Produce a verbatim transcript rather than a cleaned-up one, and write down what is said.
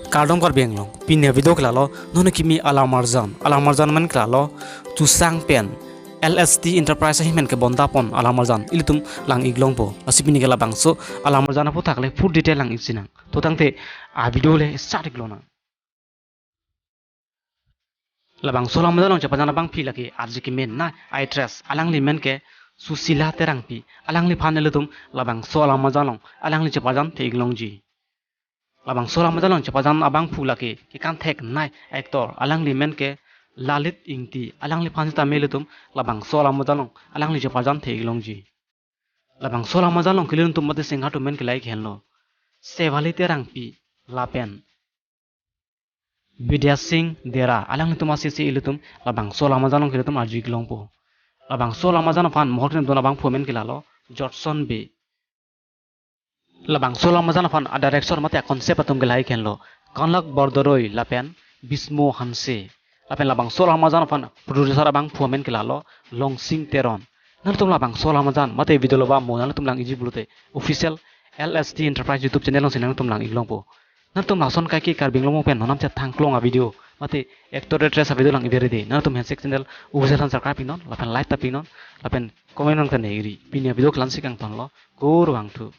Kardom Karbi Anglong, pini avideo ke lalo, non kimi alamarjan, alamarjan amen ke lalo, Chusang pen L S T Enterprise ahin pen kebonda pon alamarjan ilitum lang-ik longpo. Lasi pini ke labangso alamarjan aphuthak le full detail lang-ik sinang. To tangte avideo le start-ik lonang. Labangso alamarjan along chepajan abangpi lake arje kemenei actress, alangli men ke Susila Terangpi, alangliphan ilitum labangso alamarjan along alangli chepajan the-ik longji. Labangso alamarjan along chepajan abangphu lake kekan theknei actor, alangli men ke Lalit Ingti, alangliphan sitame ilitum labangso alamarjan along alangli chepajan the-ik longji. Labangso alamarjan along ke ilitum mate singer atum men ke lahei henlo, Shefali Terangpi lapen Bidya Sing Dera, alanglitum asisi ilitum labangso alamarjan along ke ilitum arju-ik longpo. Labangso alamarjan aphan mohor kedun abangphu amen ke lalo, Jotson Bey. Labangso alamarjan aphan adirection mate aconcept atum ke lahei henlo, Kanak Bordoroi lapen Bismo Hanse. Lapen labangso alamarjan aphan producer abangphu amen ke lalo, Longsing Teron. Nangtum labangso alamarjan mate video lo ba mo nangtum lang-ikji pulote official L S T Enterprise YouTube channel alongsi nangtum lang-ik longpo. Nangtum lason kaike Karbi Anglong pen nonam chet thangklong avideo mate actor actress avideo lang-ik beri de, nangtum handshake channel official han subscribe-ik non, lapen like ta pi-ik non, lapen comment nang ta ne-ik ri. Pini avideo ke la-ansi kangtonlo, kurvangthu.